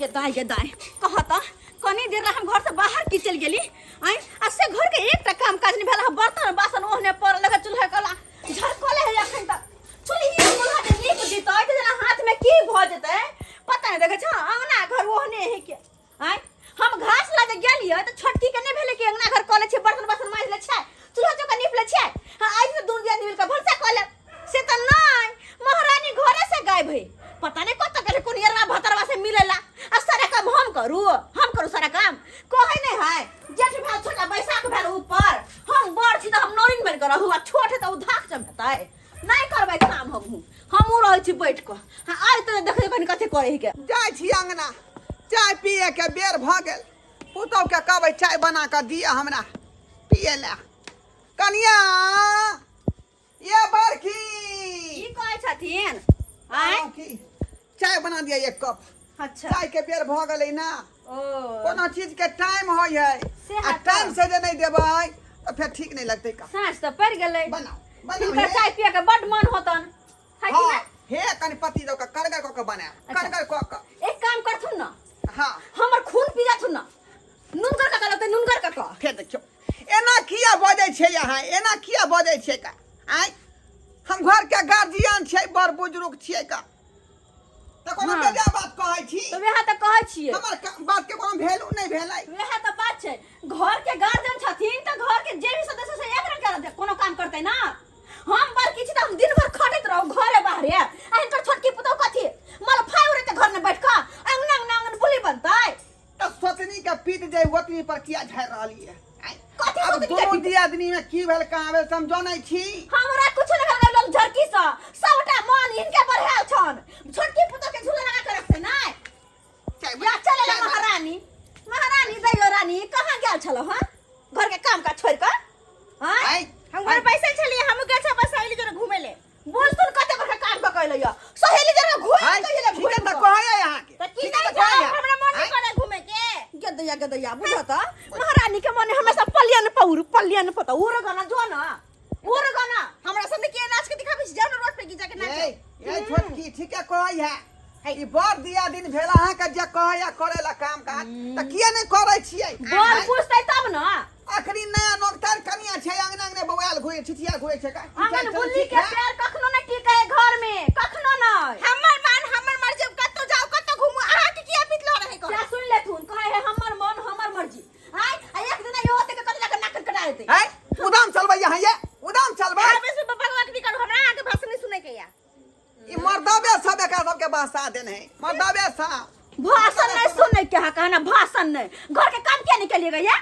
गे दाई गे दाई कह त कनी देर ला हम घर से बाहर की चल गेली आइ आ से घर के एकटा काम काज नहीं भेल बर्तन बासन ओहने पड़ल लगे चूल्हा कला झरकले है अखन तक चूल्ही चूल्हा जे नीप दितै तऽ जेना हाथ में की भऽ जेतै पता नहीं देखै छ अंगना घर ओहने है के आइ हम घास ला जे गेलियै तऽ छोटकी के नहीं भेलै कि अंगना घर कऽ लै छियै बर्तन बासन माजि लै छियै चूल्हा चौका नीप लै छियै हाँ आइ से दुनू दियादनी मिल कऽ भनसा कऽ लेब से तऽ नहीं महारानी घरे से गायब है पता नहीं कत गेलै कोन यरवा भतरवा से मिलेला आ सारा काम हम करू हम करू सारा काम कहै नहीं है जेठ भेल छोटा बैसाख भेल ऊपर हम बड़ छी तऽ हम नौरिन बनि कऽ रहू आ छोट है तऽ ओ धाक चमकतै नहीं करबै काम हमहूँ हमहूँ रहै छी बैठ कऽ हाँ आइ तऽ देखै कनि कथी करै के जाइ छी अंगना चाय पिए के बेर भऽ गेल पुतहुके कहबै चाय बना कऽ दिअ हमरा पिए लए कनिया ये बड़की की कहै छथिन आँय की चाय बना दिया एक कप अच्छा चाय के बेर भऽ गेलै ना ओ कोनो चीज के टाइम होइ है से आ है तऽ। टाइम से जे नहीं देबै तऽ फेर ठीक नहीं लगतै का साँझ तऽ पड़ि गेलै बनाओ बनाओ हिनकर हे। चाय पिए के बड मन होतन है कि हाँ नहि? हे कनि पत्ती दऽ कऽ करगर कऽ कऽ बनायब अच्छा। करगर कऽ कऽ एक काम करथुन न हाँ हमर खून पी जाथुन न नुनगर काका लगतै नुनगर काका फेर देखियौ एना किया बजै छै अहाँ एना किया बजै छियै का आँय हम घरके गार्जियन छियै बड़ बुजुर्ग छियै का तऽ कोनो हाँ। बेजा बात कहै छी तऽ वएह तऽ कहै छियै हमर बात के कोनो वैल्यू नहि भेलै वएह तऽ बात छै घर के गार्जियन छथिन तऽ घर के जे भी सदस्य से एक रंग के कोनो काम करतै ना हम बड़की छी तऽ हम दिन भर खटैत रहू घरे बाहरे आ हिनकर छोटकी पुतहु कथी मल फाइ उड़ेतै घर में बैठ कऽ अंगना अंगना अंगन बुली बनतै तऽ सोतनी के पीत जे ओतनी पर किया झाड़ि रहलियै आँय? कथी आब सोतनी के दुनू पीत? दियादनी में की भेल कहाँ भेल समझो नहि छी हमरा कुछ नहीं भेल लोग झरकी से सबटा मन इनके बढ़ायल छन छोटकी पुतहु के झूला लगा के रखते नै चाय या बना- चले चाय बना- महारानी महारानी दैयो रानी कहाँ गेल छलो हां घर के काम काज छोड़ के हां आँय? हम घर बैसल छलियै हम गेल छल बस सहेली जोरे घूमे ले बोल सुन कते बड़का काम कऽ के अइलै सहेली जरा घूम आँय? के अइलै ठीके तऽ कहैया अहाँके तऽ की ठीके नहि तऽ कहैया जाउ हमरा मन आँय? नहि करे घूमे के गदैया गदैया बुझत महारानी के मने हमेशा पलियन पौर पलियन पता उर गाना जो ना उर गाना हमरा सब के नाच के दिखाबै छी जाउ ने रोड पे की जाके नाच ए ए छोटकी ठीके कहै है ई बड़ दिया दिन भेल अहाँके जे कहैया करै ला काम काज तऽ किया नहि करै छियै बोल आँय? पूछतै तब ना अखनी नया नोकतार कनिया छै अंगना अंगना बौआल घुरे छिछिया घुरे छै का ई आंगन चाल चलन बुल्ली ठीक के है? पैर कखनो नहीं टिके है घर में कखनो नहीं हमर मन हमर मर्जी हम कतौ जाउ कतौ घूमू अहाँ के किया पितलो रहे क्या सुन लेथुन कहे है हमर मन हमर मर्जी आय आ एक दिन इहो होते के कथी लगा नाक कटा देते हैं उदाम चलबै यहाँ ये उदाम चलबै आबे से बकवाक नहीं करू हमरा अहाँ के भाषण नहीं सुनै के या ई मर्दबे सब एकरा सबके बहसा देने है मर्दबे सब भाषण नहीं सुनै के हा कहना भाषण नहीं घर के काम किया नहीं केलिए गया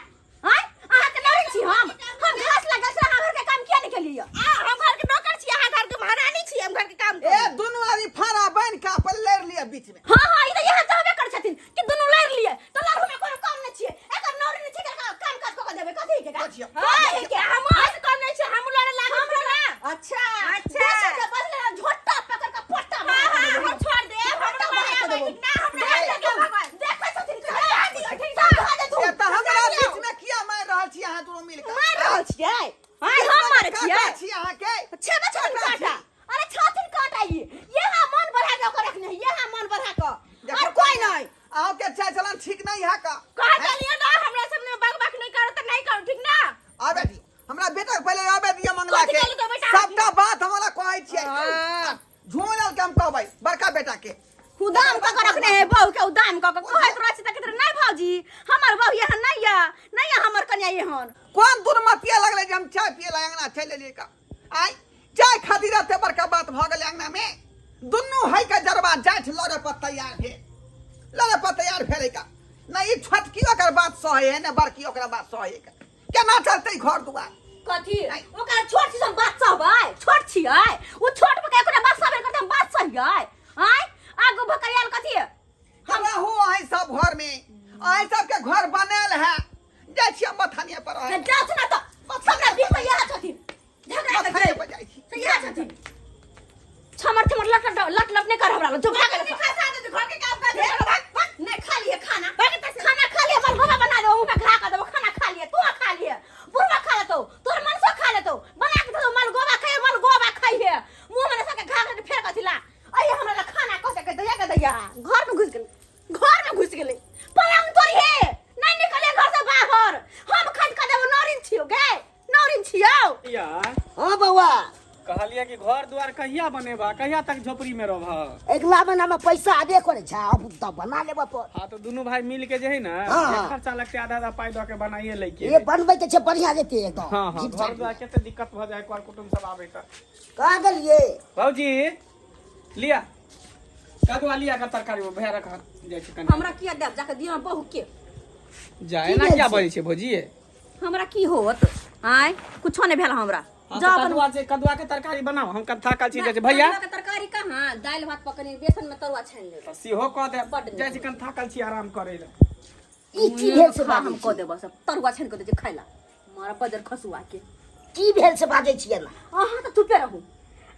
आय अहाँ के लड़ै छी हम घास लगल छै अहाँ घर के काम किया नहीं केलिए आ हम घर के नौकर छी अहाँ घर के महारानी छी हम घर के काम ए करू दुनू आदमी फाड़ा बन के अपन लड़ लिया बीच में हाँ हाँ ई तऽ यहाँ चाहबे करै छथिन कि दुनू लड़ लिए तऽ लड़ू में कोनो काम नहीं छियै एकर नौरी नहीं छियै एकर काम काज कऽ के देबै कथी के कथी? कथी के हम अहाँ से कम नहीं छी हम लड़े लागल हमरा छी ना अच्छा अच्छा। दोसर के बदले झोटा पकड़ के पट्टा हाँ हाँ हम छोड़ देब पट्टा हमरा बना के मारे देबो। आबै ना हमरा ए, मारे के भगवान देखै छथिन कि समझा देथुन ए तऽ हमरा बीच में किया मारि रहल छी अहाँ दुनू मिल के मार रहल छियै आय हम मारै छियै काटा छी अहाँ के छेबे छथिन काटा काटा अरे छथिन काटा ई यहाँ मन बढ़ा के ओकर रखने है यहाँ मन बढ़ा के देखो और कोई नहीं अहाँ के चाय चलन ठीक नहीं है का कह देलियै ना हमरा सब ने बक बक नहीं करू तऽ नहीं करू ठीक ना आबे दियौ हमरा बेटा के पहिले आबे दियौ मंगला कथी के कहलकै बेटा? सबटा बात हमरा कहै छियै झूमलाल के हम कहबै बड़का बेटा के उदाम कऽ के रखने है बहू के उदाम कऽ के कहैत रहै छै तऽ कहैत रहै, नहीं भौजी हमर बहू यहाँ नहीं या नहीं या हमर कन्या एहन कोन दुर्मतिया लगलै जे हम चाय पिए ला अंगना चलि एलियै का आइ चाय खातिर एते बड़का बात भऽ गेलै अंगना में दुनू है के जरबा जाठि लड़े पर तैयार भेल लड़े पर तैयार भेलै का नहि ई छोटकी ओकर बात सहै है ने बड़की ओकरा बात सहै है केना चलतै घर दुआर कथी ओकरा छोट छी हम बात सहबै छोट छियै ओ छोट पर एकरा बात सहबै करतै हम बात सहियै आँय आगू भकैल कथी हम रहू अहीं सब घर में अहीं सबके घर बनल है जाइ छी हम मथानिया पर रहै जाउ छी ना तऽ सबटा बीच में इएह छथिन झगड़ा मथानिया पर जाइ छी से इएह छथिन छमर छमर लट लट लट लट नहीं कर हमरा लग, जो भाग नहीं खा दे घर के काम काज नहीं खा लिए खाना खाना खा लिए मलगोबा बना दो मुंह में घा कर दो खाना खा लिए तू खा लिए बुढ़वा खा लेतो तोर मन से खा लेतो बना के दो मलगोबा खाए मलगोबा खाइए मुंह में सके घा के फेर कथिला अई हमरा ला खाना कह के दैया के दैया घर में घुस गेल घर में घुस गेल। गेलै पलंग तोड़ी हे नहीं निकले घर से बाहर हम खट के देबो नौरिन छियो गे नौरिन छियो या हाँ बौआ कहलिए कि घर द्वार कहिया बनेबा कहिया तक झोपड़ी में रहबा अगिला महीना में पैसा आबे करे छै अब तऽ बना लेबऽ पर हाँ तो दुनू भाई मिल के जे है ना हाँ। जे खर्चा लगते आधा आधा पाई दऽ के बनाइए लै के ये बनबै के छै बढ़िया जेतै एकदम हाँ हाँ जीत घर जात। द्वार के तऽ दिक्कत भऽ जाए कर कुटुम्ब सब आबे तऽ कहाँ गेलियै भौजी लिया कदुआ लिया का तरकारी में भैया रख जाइ छै कनी हमरा किया देब जाके दियौ बहू के जाए की ना भेल क्या छै? बजै छै भौजी हमरा की होत आय कुछो नहीं भेल हमरा हाँ, जा तो अपन कदुआ से कदुआ के तरकारी बनाओ हम कथा का चीज छै भैया कदुआ के तरकारी कहाँ दालि भात पकनी बेसन में तरुआ छानि लेब तऽ सेहो कऽ दे बड्ड नीक। जाइ छै कनि थाकल छी आराम करै लए ई की भेल से खा हम बाजै कऽ छी देब सब तरुआ छानि कऽ दै छै खाय ला मारा बजर खसुआ के की भेल से बाजै छियै ना अहाँ तऽ चुपे रहू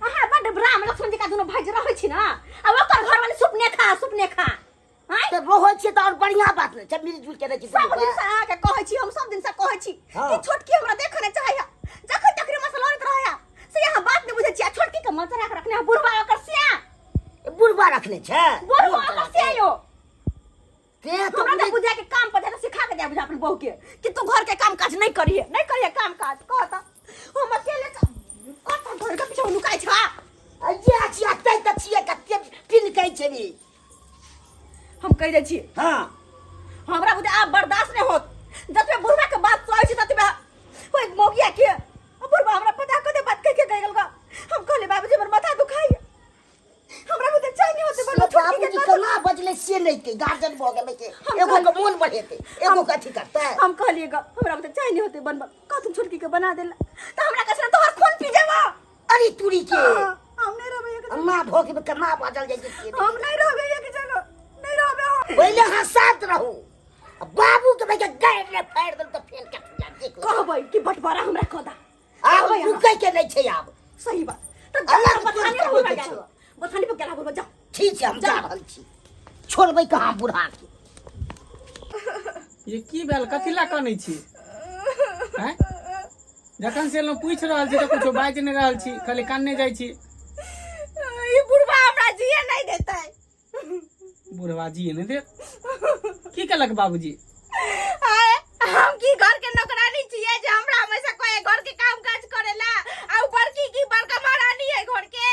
अहाँ बड्ड राम लक्ष्मण जी का दुनू भाई जे रहै छी ना आ ओकर घर वाली सुपने खा सुपने खा आँय तऽ रहै छियै तऽ आओर बढ़िया बात ने छै मिलजुल के रहै छी सब दिन से अहाँके कहै छी हम सब दिन से कहै छी हाँ। कि छोटकी हमरा देखऽ नहि चाहैया जखन तकरे मसला लड़ैत रहैया से अहाँ बात नहि बुझै छी आ छोटकी के मन चढ़ा के रखने है बुढ़बा ओकर सिया बुढ़बा रखने छै बुढ़बा ओकर सिया यो ते तऽ हमरा तऽ बुझा के काम पर जाके सिखा के दे बुझा अपन बहू के कि तू घर के काम काज नहीं करिहे नहीं करिहे काम काज कहता हम अकेले कत घर के पीछे नुकाइ छा अइया छियै तै तऽ छियै कते पिनकै छै रे हम कहि दै छी हाँ हमरा बुझे आब बर्दाश्त नहीं होत जतबे बुढ़वा के बात सुनाइ छी ततबे ओइ मौगिया के आ बुढ़वा हमरा पता कते बात कह के गइल गा हम कहले बाबूजी हमर माथा दुखाई हमरा बुझे चाह नहीं होते से बड़ छोटकी के बाबूजी कहत केना बजलै से नहि के गार्जियन भऽ गेलै के हम एगो के कहलियै- मोन बढ़ेतै एगो के अथी करतै हम कहलिए गा हमरा बुझे चाह नहीं होते बनबल कहत छोटकी के बना देला त हमरा कहै छै तोहर खून पी जेबा अरे तुरी के हाँ, हम नहीं रहबै एक जगह अम्मा भऽ के केना बाजल जाइ छै से हम नहीं रहबै एक जगह नहीं रहबै हम। पहिले अहाँ शांत रहू आ बाबू के भैया गाड़ि ने फाड़ि देल तऽ फेर कट जा देख लो। कहबै कि बंटवारा हमरा कऽ दा आब कहबै अहाँ। रुकै के नहि छै आब सही बात तऽ अलग जाउ, बथाने तोड़ पर के गेल छै। हुआ। बथाने पर गेला हुआ, जाउ ठीक छै हम जा रहल छी छोड़बै कहाँ बूढ़ा के ये की भेल कथी लए कनै छी आँय? जखन से एलहुँ पूछि रहल छी तऽ कुछो बाजि नहि रहल छी खाली कानने जाइ छी ई बुढ़वा हमरा जिए नहीं देतै बुढ़वा जी नहि देत की केलक बाबूजी आय, हम की घर के नौकरानी छियै जे हमरा हमेशा कहे घर के काम काज करेला आ उ बड़की की बड़का महारानी है घर के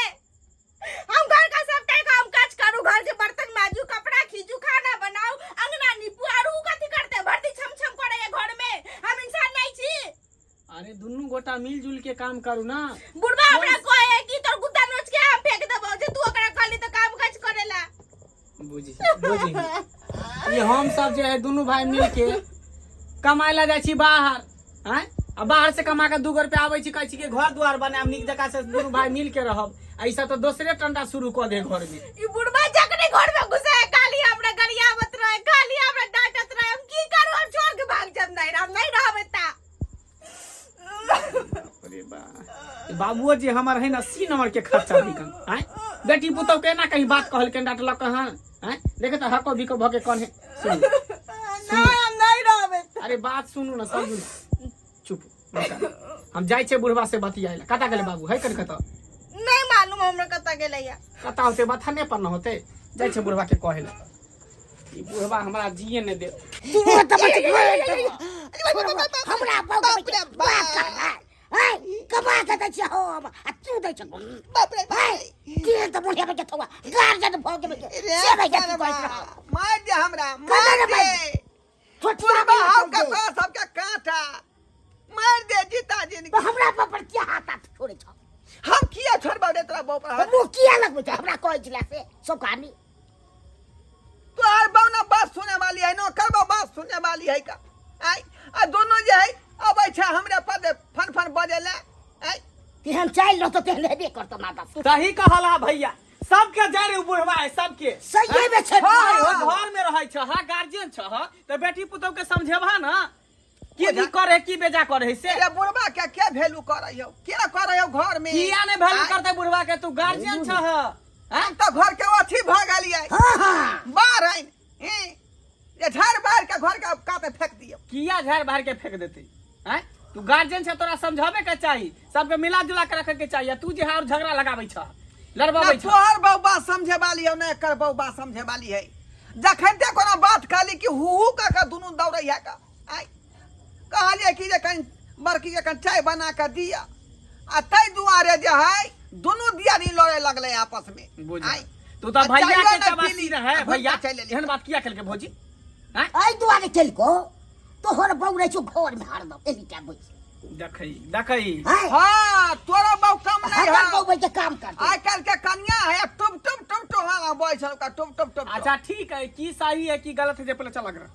हम घर का सबटा काम काज करू घर के बर्तन माजू कपड़ा खींचू खाना बनाऊ अंगना नीपू आर उ कथी करते भरती छम छम करे है घर में हम इंसान नहीं छी अरे दुनू गोटा मिलजुल के काम करू ना बुढ़वा हमरा कहे है कि तोर गुद्दा नोच के हम फेंक देबो जे तू ओकरा कहली तो काम काज करेला बुझी बुझी ये हम सब जे है दुनू भाई मिल के कमाए ला जाइ छी बाहर आँय आ बाहर से कमा के 2 गो रुपया आबै छी कहै छी कि घर द्वार बनायब नीक जकाँ से दुनू भाई मिल के रहब आ ई सब तऽ दोसरे टंडा शुरू कऽ दे घर में ई बुढ़वा जखने घर में घुसे है खाली हमरा गरियावत रहे खाली हमरा डांटत रहे हम की करू हम छोड़ के भाग जाब नहीं हम नहीं रहब एता अरे बा बाबुओ जी हमर है ना 80 नंबर के खर्चा निकल आँय बेटी पुतोह के ना कहीं बात कहलकन डांटलक हँ आँय देखे तऽ हको बिको भऽ के कन है सुनू नहीं हम नहीं रहब एता अरे बात सुनू ना समझू ना चुप रुका। हम जाइ छियै बुढ़वा से बतियाए ला कतऽ गेलै बाबू है कन कतऽ नहीं मालूम हमरा कतऽ गेलै या कतऽ होतै बथाने पर न होतै जाइ छियै बुढ़वा के कहै ला ई बुढ़वा हमरा जिए नहि देत तू तऽ बच हमरा बाबू के बात करबै है कमा के दै छियै हम आ तू दै छह बाप रे है के तऽ बुढ़िया के थोआ गार्जियन भऽ गेलै रे से भैया तू कहैत सरवा, रह मार दे हमरा कतऽ मार रे दे भाई? छोटिया बुढ़बा के हाउ चलते। कसा सबके कांटा मार दे जीता तो जिनकी हमरा पर पर किया हाथ हाथ छोड़े छौ हम किया छोड़बौ रे तोरा बाप पर हाथ? मुँह किया लगबै छै हमरा कहै छला से सब कहानी तोहर बहू ना बात सुने वाली है नो करबो बात सुने वाली है का आय आ दोनों जे है अबै छै हमरे पर दे फन फन बजे ले आय तेहन चालि रहतो तेहन हेबे करतो माता सही कहला भैया सबके जाय रे बुढ़वा है सबके सही में छै हाँ, हो घर में रहै छ हाँ गार्जियन छ हाँ तऽ बेटी पुतोह के समझेबा ना की नीक करे की बेजा करे से रे बुढ़बा के के वैल्यू करै हो के करै हो घर में किया नहीं वैल्यू आय, करते बुढ़वा के तू गार्जियन छ हाँ हम तो घर के अथी भऽ गेलियै हाँ हाँ बाहर आइन ई जे झाड़ बाहर के घर के काते फेंक दियौ किया झाड़ बाहर के फेंक देते हैं तू गार्जियन छ तोरा समझावे के चाही सबके मिला जुला के रखे के चाही आ तू जे है और झगड़ा लगाबै छ ना लड़बाबै छ तोहर बहू बात समझे वाली हो ना एकर बहू बात समझे वाली है जखन ते कोनो बात कहली कि हु हु कऽ कऽ दुनू दौड़ै है का। आइ कहलियै कि जे कनि बड़की के कनि चाय बना कऽ दिअ, आ ताहि दुआरे जे है दुनू दियादी लड़े लगलै आपस में। बुझ आइ तू तऽ आ भैया चायो के नहि चबासी पीली, रहै आ भैया घुरि कऽ चलि एली। एहन बात किया केलकै भौजी? आँय? एहि दुआरे केलको तोहर बहू रहै छौ घर में हरदम एनी टाइम बैस। देखै देखै। हैं? हाँ, तोरा बहु कम नहीं हमर है। बहू बैठ के काम करतै। आइ काल्हि के कन्या है टुप टुप टुप टुप, हाँ बॉय छल का टुप टुप टुप। अच्छा ठीक है, की सही है की गलत है जे पहले चल अगरा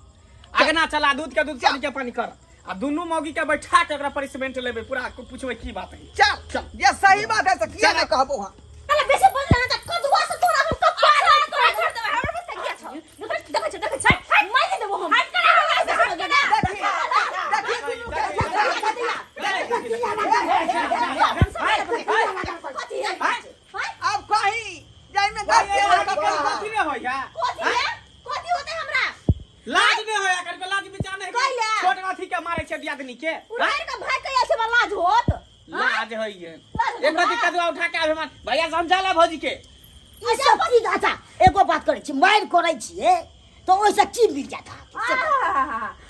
अगना चला, दूध के दूध पानी के पानी कर, आ दुनू मौगी के बैठा के ओकरा पनिशमेंट लेबै, पूरा पूछबै की बात है। चल चल, ये सही बात है तो किया नहीं कहबो। हाँ अरे बेसी बोल ना त कदुआ से तोरा हम कपार तोरा छोड़ देबै। हमरा पास किया छौ? देखै छ, देखै छ, मारि देबो हम। हट कर हमरा से, हट कर। देखी दुनू के। कथी है? अब कहीं जाहि में गलती है ककरो। गलती नहीं होय है। कथी है? कथी होते हमरा? लाज नहीं होय एकर के, लाज विचार नहीं। कैला? छोट अथी के मारे छै दियादनी के। उड़ार के भाई कहिया से लाज होत? लाज होय है। लाज होत एक बार हमरा? कदुआ उठा के आबे मान भैया, समझा ला भौजी के। ई सब चीज अच्छा एगो बात करै छी, मारि करै छियै तऽ ओहिसँ की मिल जात अहाँके? से बताउ।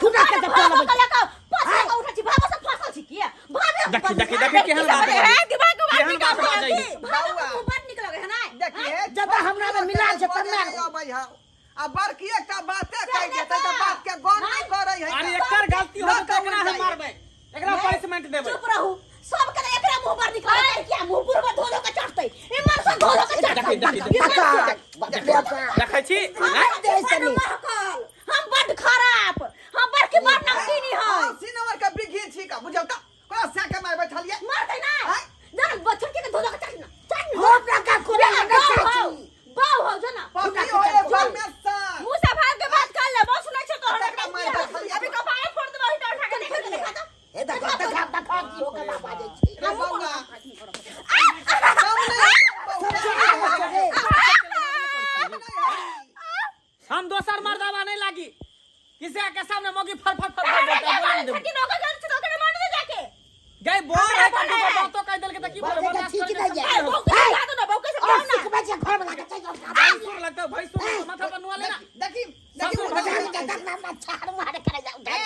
खुदा के अरे तऽ भागो चलबै। के लऽ कऽ पछुआ कऽ उठै छी, भागो से फंसल छी किया? भागे। देखी देखी देखी केहन बात है, बाजै। दिमाग के बात केहन निकाल बात बाजै है। भागो के मुँह बड़ नीक लगै है नै? देखिए जतऽ हमरा मे मिलान छै तन्ने। अबै हौ आ बड़की एकटा बाते कहि देतै तऽ बात के गौर नहि करै है। अरे एकर गलती हो न तऽ एकरा हम कहूँ। मारबै, एकरा पनिशमेंट देबै। चुप रहू। सबके तऽ एकरा मुँह बड़ नीक लगै है। किया मुँह पूर्व धो धो के चढ़तै, इमर से धो धो के चढ़तै। देखी देखी देखी। इमर से। देखै छी? हम बड्ड महकल, हम बड्ड खराब, हम बड़की बड़ नमकीनी है। 80 नंबर के बिघी छी का बुझल का कोना से के मार बैठलियै। मारतै ना। आँय? जन बच्चन के धो धो के चढ़ना चढ़। हम टका खोले लए नहि चाहै छी। बाऊ हो जो ना। पति हो ये घर में सा मुंह से भाग के बात कर ले, बहुत सुनै छौ तोहरा। एकरा मारि बैठलियै। अभी कपारे फोड़ देबौ, हिटा उठा के देख ले। हे देखो देखो देखो की हो के बाजै छै। रे बौआ कम नहीं बौआ। हम दोसर मर्दावा नहीं लागी, किसी के सामने मौगी फर फर फर फर बोलता बोले नहीं देबो। लेकिन ओकर गलती छै तऽ ओकरा मारने दे जाके। गई बोल है कभी को बातो कह देल के त की बोले? बाजै के बर्दाश्त ठीक करे के नहि क्षमता है। नहीं हो। बहू के समझा दो ना, बहू के और समझाओ ना। सिखबै छै घर वाला के चलि जाउ। भैंसुर लगता है, भैंसुर माथा पर नुआ लेना। देखी देखी ससुर उठा भैंसुर।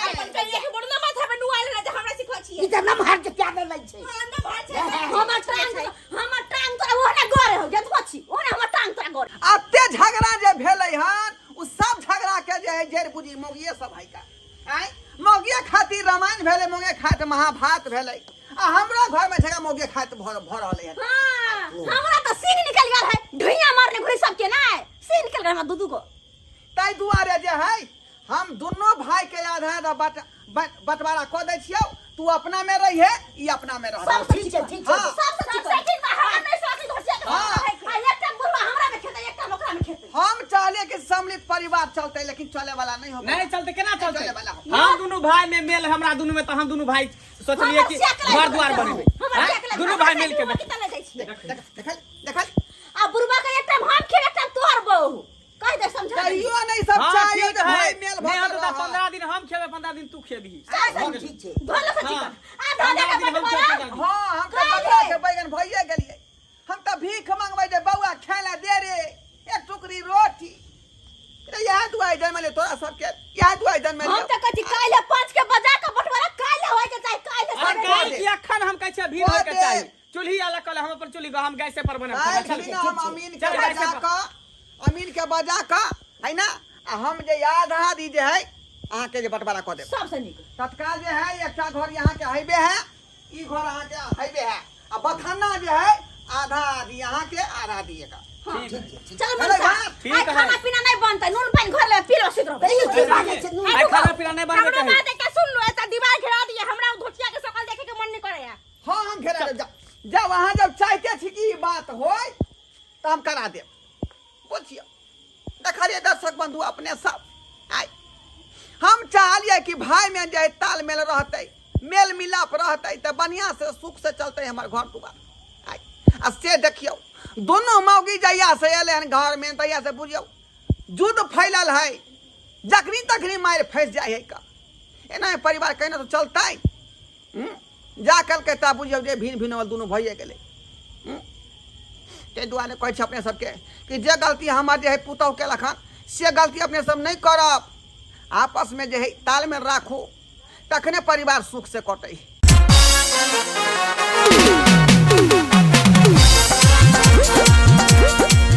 अपन कहिए के बड़ ना माथा पे नुआ लेना जे हमरा सिखबै छियै। ई तऽ नमहर के प्यार नहि लै छै। अंदर भाग छै। हमर टांग, हमर टांग तोरा ओहने गरे हो गेल छी, ओहने हमर टांग तोरा गरे। एते झगड़ा जे भेलै हन उ सब झगड़ा के जे है जड़ बुझी मौगिए सब है का। आँय मौगिए खातिर रामायण भेलै, मौगिए खातिर महाभारत भेलै, आ हमरा घर में झगड़ा मौगिए खातिर भऽ रहलै हन। हाँ, हमरा तऽ सींग निकल गेल है ढुइया मारने घुरी सबके नै सींग निकल गेल हमरा दू दू गो। ताहि दुआरे जे है हम दुनू भाई के आधा आधा बंटवारा कऽ दै छियौ, तू अपना में रहिहे, ई अपना में रह। सब ठीक छै, ठीक छै। हाँ। सब से ठीक सबसे ठीक बा, हमरा नहि सौखी घोसिया के हाँ। आ एकटा बुढ़वा हमरा में खेतै, एकटा ओकरा में खेतै। हम चाहलिए कि सम्मिलित परिवार चलते, लेकिन चले वाला नहीं हो। नहीं चलते, केना चलते? चले वाला हो। हम दुनू भाई में मेल हमरा दुनू में, तऽ हम दुनू भाई सोचलिए कि घर द्वार बनेबै। हमर हैं? सियाकला दुनू भाई मिल के कितना ले जाइ छियै? देख देख देख। आ बुढ़वा के एकटा हम खेब, एकटा तोहर बहू। कहि दे, समझा दे। कहियो नहीं सब हाँ, चाहिए ठीक जे है। भाई मेल नहीं भऽ होतौ तऽ रहल। 15 दिन हम खेबै, 15 दिन तू खेबही। चल, ठीक छै। धोलो से हाँ। चिकन आ धो दे के 15 दिन हम बंटवारा। खेबै, 15 दिन। हाँ, हम तऽ काल्हि। बकरा के बैगन भइए गेलियै। हम तऽ भीख मंगबै जे बौआ खाय ला दे रे एक टुकड़ी रोटी रे। इएह दुआरे जन्मले तोरा सबके, इएह दुआरे जन्मले। हम तऽ कहै छी काल्हि 5 के बजा के बंटवारा काल्हि होय के चाही, काल्हि अरे सवेरे। काल्हि की अखन हम कहै छियै भीड़ होय के दे। चाही। चूल्ही अलग कऽ ले, हम अपन चूल्ही हम गैसे पर बनायब खाना। काल्हि चल। दिन हम अमीन के चल, बजा गैसे पर। कऽ, अमीन के बजा कऽ है ना, आ हम जे आधा आधी जे है अहाँके जे बंटवारा कऽ देब। सबसँ नीक। तत्काल जे है एकटा घर अहाँके हैबे है, ई घर अहाँके हैबे है, आ बथाना जे है आधा आधी अहाँके, आधा आधी एकर। ठीक है। चल अरे मनसा, बाप, ठीक आइ है। खाना पीना नहीं बनतै, नून पानि घर ले पी लो, सुति रहबै। ई की बाजै छै नून? आइ खाना पीना नहीं बनबै हमरो के है। बात एकटा सुन लो, एतऽ दीवार घेरा दिए, हमरा ओ धोतिया के शकल देखे के मन नहीं करैया। हाँ, हम घेरा देब। जाउ जाउ, अहाँ जब चाहते छी कि ई बात होय तऽ हम करा देब। बुझियौ, देखलियै दर्शक बंधु अपने सब, आइ हम चाहलियै कि भाई में जे तालमेल रहतै, मेल मिलाप रहतै तऽ बढ़िआँ से सुख से चलतै हमर घर दुआर। आइ आ से देखियौ दुनू मौगी जहिया से एलै हन घर में तहिया से बुझियौ युद्ध फैलल है, जखनी तखनी मारि फँसि जाइ है का। एना परिवार केना तऽ चलतै? जा कहलकै ता बुझियौ जे भिन भिन दुनू भइए गेलै। ताहि दुआरे कहै छी अपने सबके कि जे गलती हमर जे है पुतहु केलक हन से गलती अपने सब नहि करब। आपस में जे है तालमेल राखू, तखने परिवार सुख से कटै।